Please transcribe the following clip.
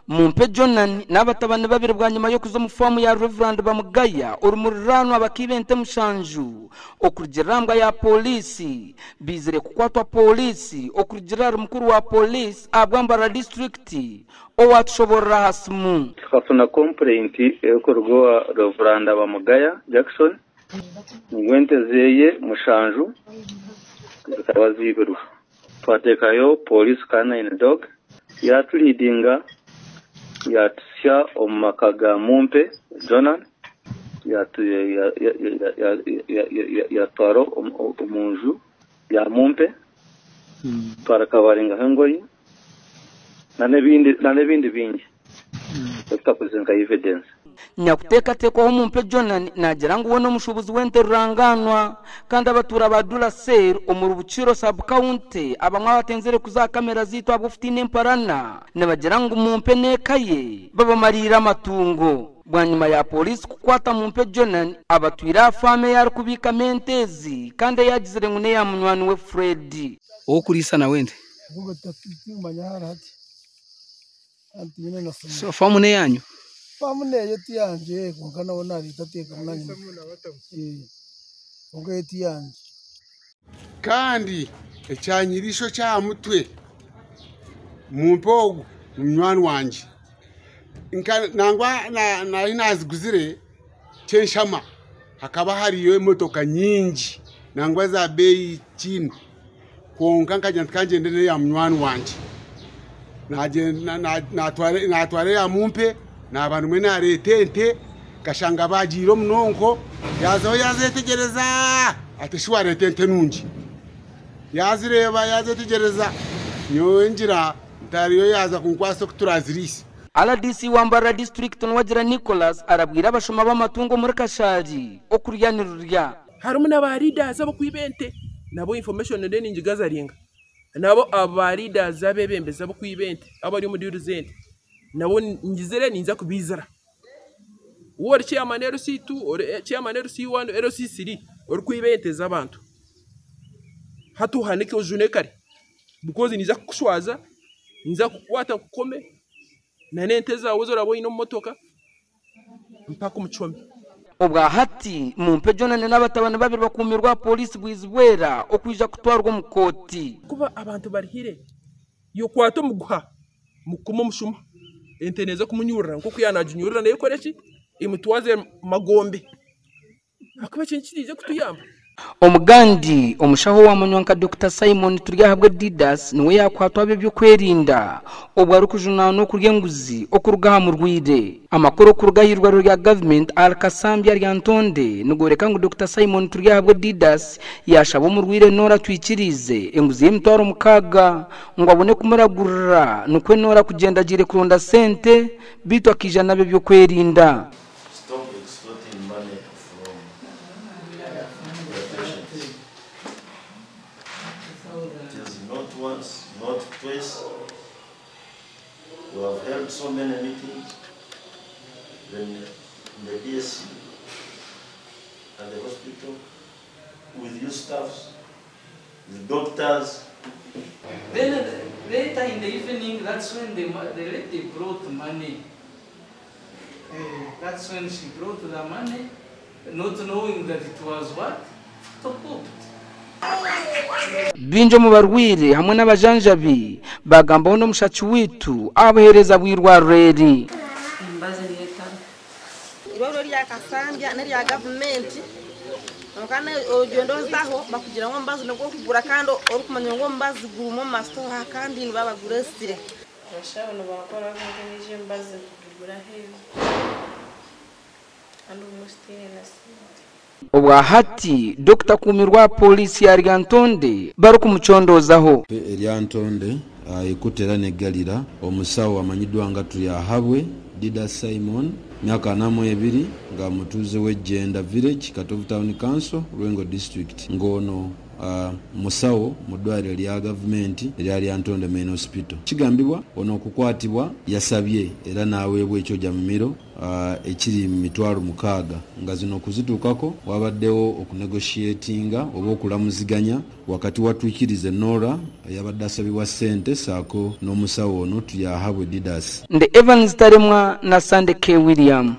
Mumpe Jonan n'abatabani babiri bwanyima y'okuza omu faamu ya Rev Bamugaya ori muriraanwa bakiiba ente mushanju okurugiirira aha mbwa ya Pooriisi. Baizire kukwatwa Pooriisi okurugiirira ahari mukuru wa Pooriisi ahabwa Mbarara disiturikiti owaatushoboorora aha simu. Tukafuna kompurenti erikuruga owa Rev Bamugaya Jackson ngu ente zeye mushanju zikaba ziibirwe. Twateekayo Police Canine Dog yaatuliidinga yaatuhitsya omu maka ga Mumpe Jonan yaatutwara omu nju ya Mumpe twarikavaringaho engoye n'ebindi bingi ebi twakozesa nka evidence. Nyakuteekateekwaho Mumpe Jonan naagira ngu we n'omushuubuzi w'ente rurangaanwa kandi abatuura ba Dula Cell omuri Bukiro Sub-county abamwe abatenzire kuza aha kamera zaitu ahabw'okutiina emparana nibagira ngu Mumpe n'eka ye babamariire amatungo. Bwanyima ya Pooriisi kukwata Mumpe Jonan abatwire aha faamu ei arikubiikamu ente ezi kandi ei agizire ngu n'eya munywani we Fred. Ow'okuriisa nawe ente. So faamu n'eyaanyu? Faamu n'eye ti yangye kwonka nawe nareeta ateekamu nanye kwonka yo ti yangye. Kandi ekya nyiriisho ky'aha mutwe, mumpe ogu ni munywani wangye. Nangwa ahu naaziguzire Kyenshama hakaba hariyo emotoka nyingi nangwa za beeyi kiine. Kwonka nkagira nti ka ngyende n'eya munywani wangye. Naatwara eya mumpe, naaba nimwo naareeta ente, nkashanga baagiire omu nonko, yaazaho yaazetegyereza ati shi waareeta ente nungi. Yaazireeba yaazetegyereza, nyowe ngira nti ariyo yaaza kunkwasa oku turaaziriise. Rdc wa Mbarara disiturikiti Nuwagira Nicholas arabwire abashuma b'amatungo omuri Kashari okurya nirurya. Harimu na ba leaders abokwiba ente nabo information ndiyo ningigazaringa nabo abo ba leaders abebembezi abokwiba ente abari omu deal z'ente nabo ngizire ninza kubaizira. Waaba ori chairman LC2, ori chairman LC1, LC3 orikwiba ente z'abantu hati ohanike ojune kare because ninza kukushwaza, ninza kukukwata nkukome n'ente zaawe ezi oraabe oine omu motoka. mpaka omu kihome. Obwa hati, Mumpe Jonani n'abatabani babiri bakuumirwe aha pooriisi Bwizibwera okwija kutwarwa omu kooti. Kuba abantu barihire, yokwata omuguha mukukoma omushuma, ente neeza kumunyurura nk'oku yaanaginyurura nayo ekore ki? Emutwaze magombe. Ahakuba ekyo nikiriija kutuyamba. Omugandi, omushaho owamanywa nka Dokita Simon Turyahabwe Didas niwe yakwatwa ab'ebyokwerinda obwo arikujunaanwa okurya enguzi okuruga aha murwaire. Amakuru okuruga ah'eirwariro rya gavumenti ahari Kasambya Lyantonde nigoreka ngu Dokita Simon Turyahabwe Didas yashaba omurwaire Norah Twikiriize enguzi y'emitwaro 6 ngu abone kumuragurira nikwo Norah kugyenda agiire kuronda sente beitu akaija n'ab'ebyokwerinda. Stop extorting money from the patients. It is not once, not twice. We have held so many meetings, then in the DSC and the hospital, with you staffs, with doctors. Then later in the evening, that's when the, the lady brought money. That's when she brought the money, not knowing that it was what? Photocopied. Baingi omu barwaire hamwe n'abajanjabi baagambaho n'omushaki waitu aha buheereza bw'eirwariro eri. Emibazi niyo etari. Eirwariro erya Kasambya n'erya gavumenti kwonka ogyenda ozaho bakugira ngu omubazi nogw'okugura kandi orikumanya ngu omubazi gurimu omu masitooha kandi nibaba bagureetsire. Abashaho nibakora kwonka endiijo emibazi nitugigura aheeru kandi obumwe tutaine na sente. Obwa hati, Dokita akuumirwe aha pooriisi ya Lyantonde barikumucondoozaho. E Lyantonde ekuta era n'eggalira omusawo amanyiddwa nga Turyahabwe Didas Simon, myaka 42 nga mutuuze w'e Jenda Village, Katovu Town Council, Lwengo District nga ono musawo mu ddwaliro lya gavumenti erya Lyantonde Main Hospital. Kigambibwa ono okukwatibwa yasabye era n'aweebwa ekyojamumiro ekiri mu mitwalo mukaaga nga zino okuzituukako wabaddewo okunegoshiyetinga oba okulamuziganya wakati wa Twikirize Norah eyabadde asabibwa ssente ssaako n'omusawo ono Turyahabwe Didas. Ndi Evans Taremwa na Sande K. William.